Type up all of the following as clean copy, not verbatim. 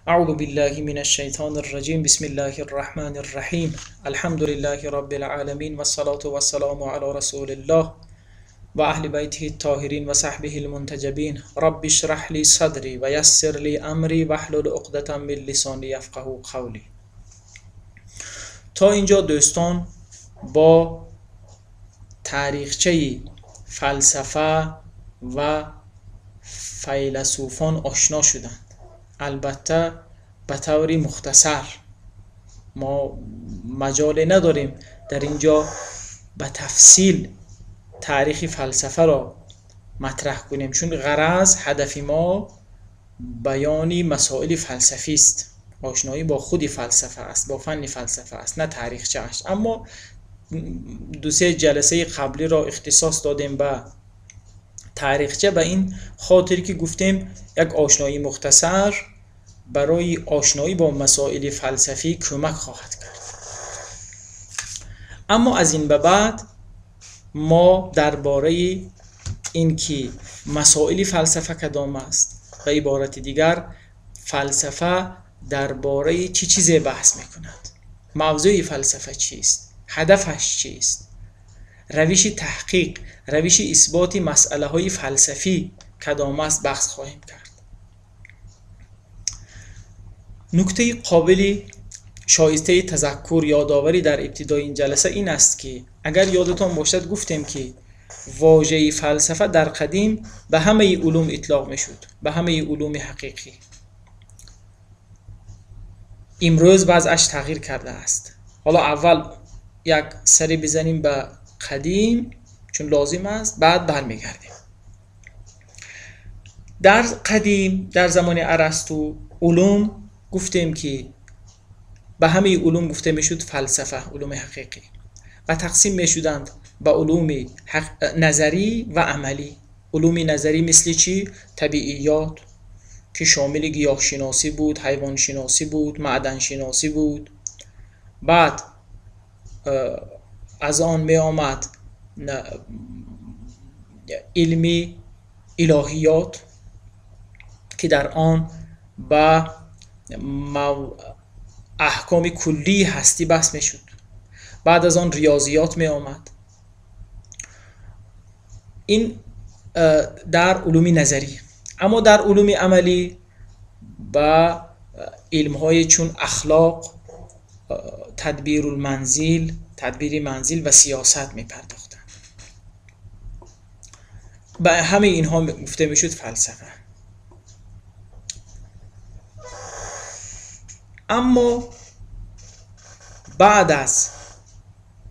أعوذ بالله من الشيطان الرجيم. بسم الله الرحمن الرحيم. الحمد لله رب العالمين والصلاة والسلام على رسول الله وأهل بيته الطاهرين وصحبه المنتجبين. رب اشرح لي صدري ويسر لي أمري واحلل عقدة من لساني يفقهوا قولي. تا اینجا دوستان با تاریخچه فلسفه و فیلسوفان آشنا شدند. البته به طوری مختصر، ما مجال نداریم در اینجا به تفصیل تاریخ فلسفه را مطرح کنیم، چون غرض هدف ما بیان مسائل فلسفی است، آشنایی با خود فلسفه است، با فن فلسفه است، نه تاریخچه است. اما دو سه جلسه قبلی را اختصاص دادیم به تاریخچه، به این خاطر که گفتیم یک آشنایی مختصر برای آشنایی با مسائل فلسفی کمک خواهد کرد. اما از این به بعد ما درباره اینکه مسائل فلسفه کدام است، به عبارت دیگر فلسفه درباره چه چیزی بحث میکند، موضوع فلسفه چیست، هدفش چیست، روش تحقیق، روش اثبات مسئله های فلسفی کدام است، بحث خواهیم کرد. نکته قابل شایسته تذکر یادآوری در ابتدای این جلسه این است که اگر یادتان باشد گفتیم که واژه فلسفه در قدیم به همه علوم اطلاق میشد، به همه علوم حقیقی. امروز وضعش تغییر کرده است. حالا اول یک سری بزنیم به قدیم چون لازم است، بعد برمیگردیم. در قدیم، در زمان ارسطو، علوم گفتیم که به همه علوم گفته میشد فلسفه، علوم حقیقی، و تقسیم میشدند به علوم نظری و عملی. علوم نظری مثل چی؟ طبیعیات که شامل گیاهشناسی بود، حیوانشناسی بود، معدنشناسی بود. بعد از آن می آمد علمی الهیات که در آن به احکام کلی هستی بحث می شد. بعد از آن ریاضیات می آمد. این در علوم نظری. اما در علوم عملی به علم‌های چون اخلاق، تدبیر المنزل، تدبیر منزل و سیاست می پرداختند. به همه اینها گفته می شد فلسفه. اما بعد از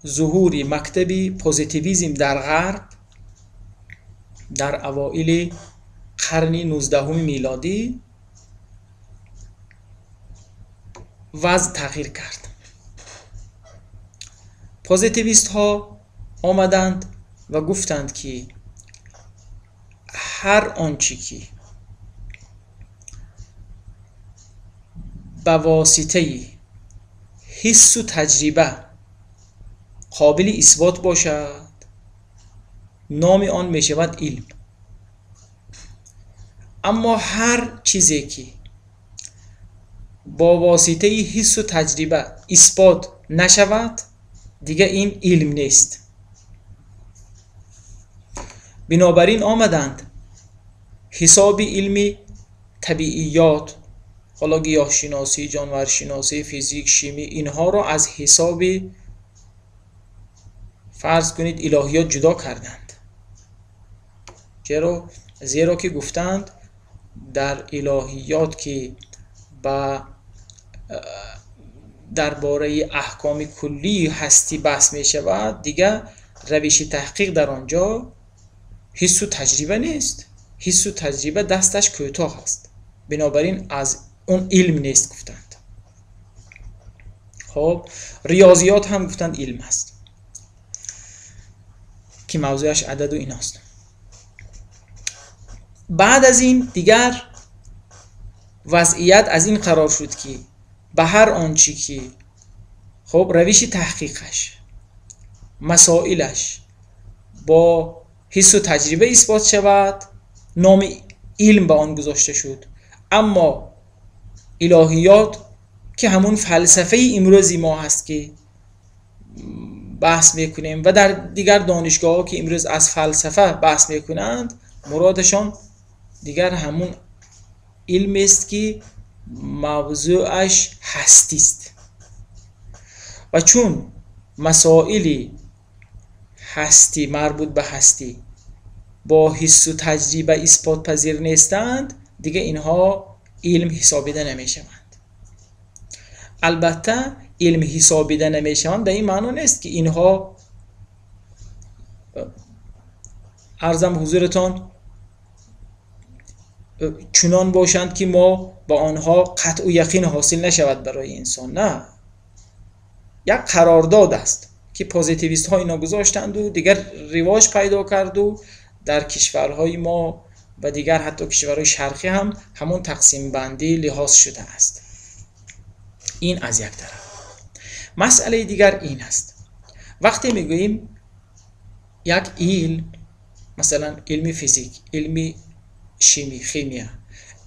ظهور مکتب پوزیتیویسم در غرب در اوایل قرن 19 میلادی، وضع تغییر کرد. پوزیتیویست ها آمدند و گفتند که هر آنچه که به واسطه حس و تجربه قابل اثبات باشد، نام آن می شود علم. اما هر چیزی که با واسطه حس و تجربه اثبات نشود، دیگه این علم نیست. بنابراین آمدند حساب علم طبیعیات، حالا گیاهشناسی، جانورشناسی، فیزیک، شیمی، اینها را از حساب فرض کنید الهیات جدا کردند. چرا؟ زیرا که گفتند در الهیات که با درباره احکام کلی هستی بحث می شود، دیگه روش تحقیق در آنجا حس و تجربه نیست. حس و تجربه دستش کوتاه است، بنابراین از اون علم نیست گفتند. خب ریاضیات هم گفتند علم است که موضوعش عدد و ایناست. بعد از این دیگر وضعیت از این قرار شد که به هر آنچه که خب روش تحقیقش، مسائلش با حس و تجربه اثبات شود، نام علم به آن گذاشته شد. اما الهیات که همون فلسفه امروزی ما هست که بحث میکنیم و در دیگر دانشگاه ها که امروز از فلسفه بحث میکنند، مرادشان دیگر همون علم است که موضوعش هستی است. و چون مسائل هستی مربوط به هستی با حس و تجربه اثبات پذیر نیستند، دیگه اینها علم حسابیده نمیشوند. البته علم حسابیده نمیشوند به این معنا نیست که اینها، عرضم حضورتان، چنان باشند که ما با آنها قطع و یقین حاصل نشود برای انسان. نه، یک قرارداد است که پوزیتیویست ها اینا گذاشتند و دیگر رواج پیدا کرد و در کشورهای ما و دیگر حتی کشورهای شرقی هم همون تقسیم بندی لحاظ شده است. این از یک طرف. مسئله دیگر این است، وقتی میگوییم یک علم، مثلا علم فیزیک، علم شیمی، خیمیا،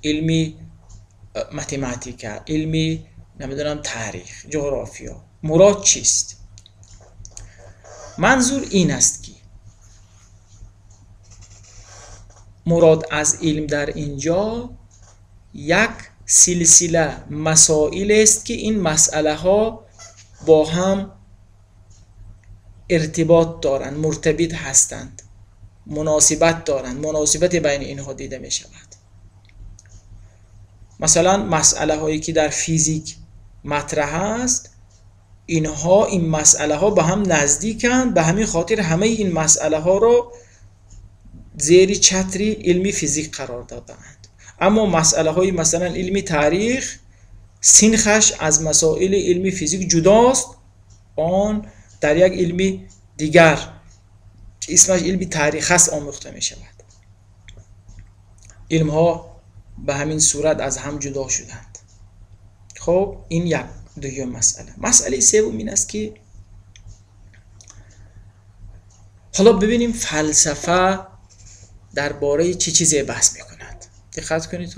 علم ماتماتیکا، علم نمیدونم تاریخ، جغرافیا، مراد چیست؟ منظور این است که مراد از علم در اینجا یک سلسله مسائل است که این مسئله ها با هم ارتباط دارند، مرتبط هستند، مناسبت دارند، مناسبت بین اینها دیده می شود. مثلا مسئله هایی که در فیزیک مطرح است، اینها، این مسئله ها به هم نزدیکند، به همین خاطر همه این مسئله ها را زیر چتر علمی فیزیک قرار دادند. اما مسئله های مثلا علمی تاریخ سینخش از مسائل علمی فیزیک جداست، آن در یک علمی دیگر که اسمش علمی تاریخ است آموخته می شود. علم ها به همین صورت از هم جدا شدند. خب این یک دوم مسئله. مسئله سوم این است که حالا ببینیم فلسفه درباره چه چیزی بحث میکند. دقت کنید.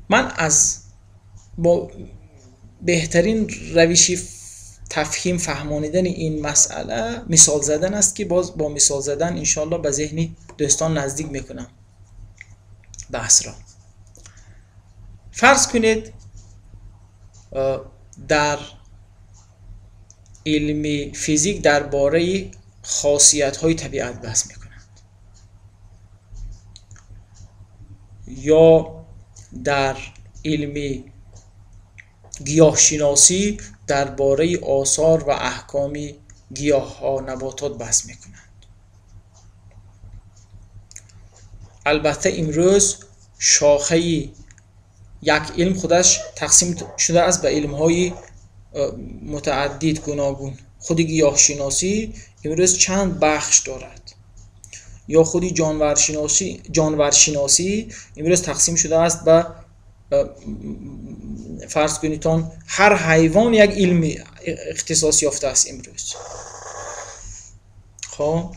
من از با بهترین روشی تفهیم فهمانیدن این مسئله مثال زدن است که باز با مثال زدن انشالله به ذهن دوستان نزدیک میکنم بحث را. فرض کنید در علم فیزیک درباره خاصیت های طبیعت بحث میکنند، یا در علم گیاهشناسی درباره آثار و احکام گیاه ها، نباتات بحث میکنند. البته امروز شاخه یک علم خودش تقسیم شده است به علم های متعدد گوناگون. خود گیاهشناسی امروز چند بخش دارد، یا خودی جانورشناسی امروز تقسیم شده است به فرض کنیدتان هر حیوان یک علم اختصاص یافته است امروز. خب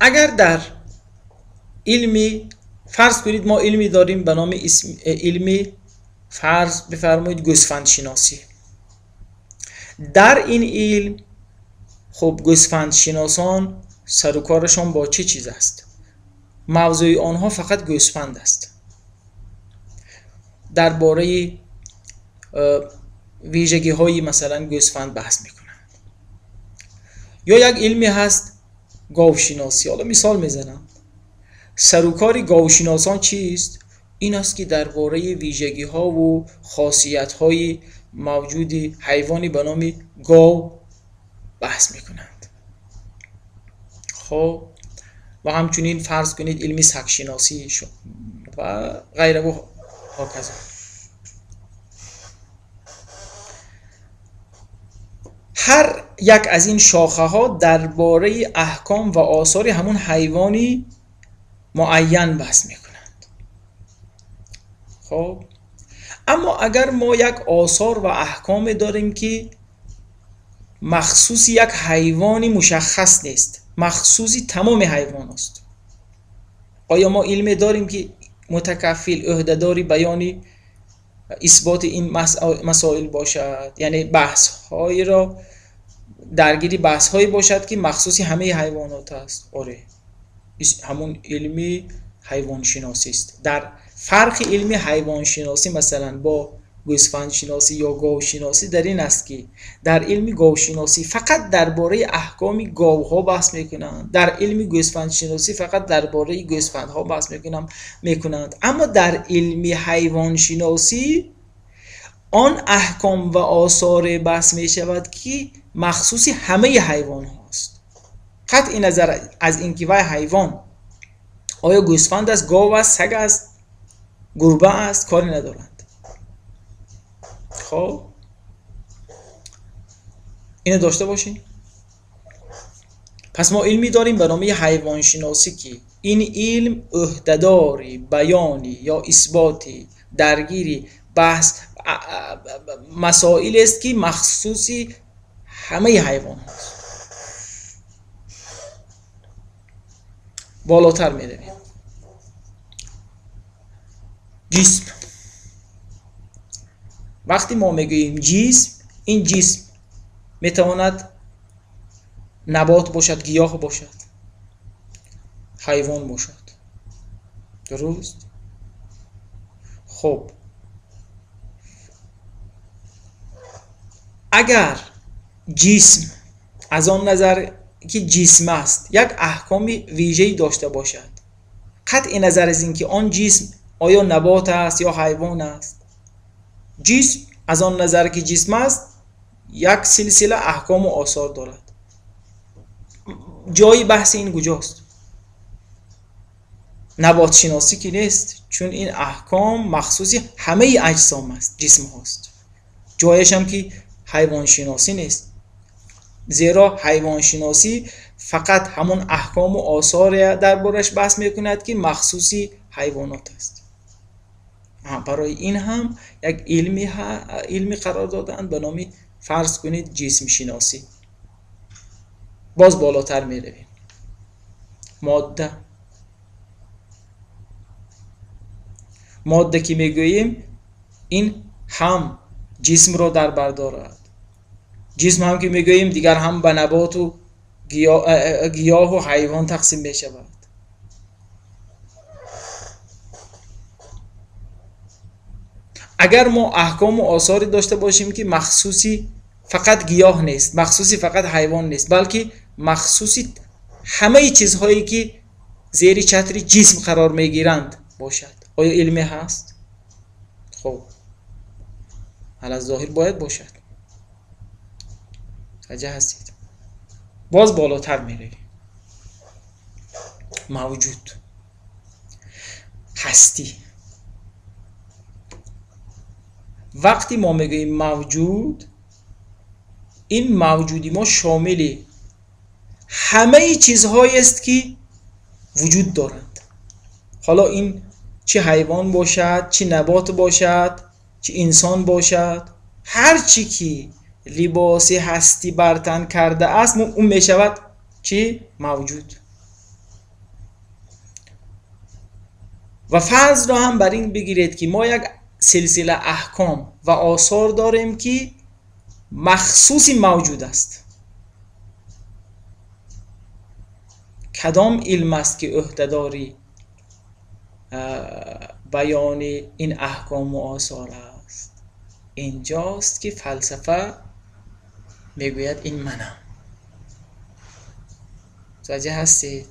اگر در علمی فرض کنید ما علمی داریم به نام علمی فرض بفرمایید گوسفندشناسی، در این علم خب گوسفندشناسان سر و کارشان با چه چیز است؟ موضوع آنها فقط گوسفند است. درباره ویژگی های مثلا گوسفند بحث میکنند. یا یک علمی هست گاوشناسی، حالا مثال میزنم. سر و کار گاوشناسان چیست؟ این است که درباره ویژگی ها و خاصیت های موجود حیوانی به نام گاو بحث میکنند. خب و همچنین فرض کنید علمی سگشناسی و غیره و هکذا. هر یک از این شاخه ها درباره احکام و آثار همون حیوانی معین بحث میکنند. خب اما اگر ما یک آثار و احکام داریم که махсуси як ҳайвони мушаххас нест, махсуси тамоми ҳайвон аст. Оё мо илме дорем ки мутакаффил, ӯҳдадори баёни исботи ин масоил бошад, яъне баҳсҳоеро даргири баҳсҳое бошад ки махсуси ҳамаи ҳайвонот аст? Оре, ҳамун илми ҳайвоншиносист. Дар фарқи илми ҳайвоншиносӣ масалан бо гӯсфандшиносӣ ё говшиносӣ дар ин аст ки дар илми говшиносӣ фақат дар бораи аҳкоми говҳо баҳс мекунанд, дар илми гӯсфандшиносӣ фақат дар бораи гӯсфандҳо баҳс мекунанд, аммо дар илми ҳайвоншиносӣ он аҳком ва осоре баҳс мешавад ки махсуси ҳамаи ҳайвонҳост. Қатъи назар аз ин ки вай ҳайвон оё гӯсфанд аст, гов аст, саг аст, гурба аст, коре надоранд. Хоб, اینو داشته باشین. پس ما علمی داریم به نام حیوانشناسی که این علم عهده‌داری بیانی یا اثباتی درگیری بحث مسائل است که مخصوصی همه حیوان هاست. بالاتر می‌رویم. جسم. وقتی ما میگوییم جسم، این جسم میتواند نبات باشد، گیاه باشد، حیوان باشد. درست؟ خب اگر جسم از آن نظر که جسم است یک احکام ویژه‌ای داشته باشد، قطع نظر از اینکه آن جسم آیا نبات است یا حیوان است، جسم از آن نظر که جسم است یک سلسله احکام و آثار دارد. جای بحث این کجاست؟ نبات شناسی که نیست، چون این احکام مخصوصی همه اجسام است، جسم هاست. جایش هم که حیوان شناسی نیست، زیرا حیوان شناسی فقط همون احکام و آثار دربارش بحث میکند که مخصوصی حیوانات است. برای این هم یک علمی قرار دادند به نام فرض کنید جسم شناسی. باز بالاتر می رویم. ماده. ماده که میگوییم این هم جسم را در بر دارد. جسم هم که میگوییم دیگر هم به نبات و گیاه و حیوان تقسیم می شود. اگر ما احکام و آثاری داشته باشیم که مخصوصی فقط گیاه نیست، مخصوصی فقط حیوان نیست، بلکه مخصوصی همه چیزهایی که زیر چتر جسم قرار میگیرند باشد، آیا علمی هست؟ خب از ظاهر باید باشد. متوجه هستید؟ باز بالاتر میرویم. موجود، هستی. وقتی ما میگوییم موجود، این موجودی ما شامل همه چیزهایی است که وجود دارند. حالا این چه حیوان باشد، چه نبات باشد، چه انسان باشد، هر چی که لباس هستی بر تن کرده است اون میشود چی؟ موجود. و فرض را هم بر این بگیرید که ما یک سلسله احکام و آثار داریم که مخصوص موجود است. کدام علم است که عهده‌داری بیان این احکام و آثار است؟ اینجاست که فلسفه میگوید این منم. متوجه هستید؟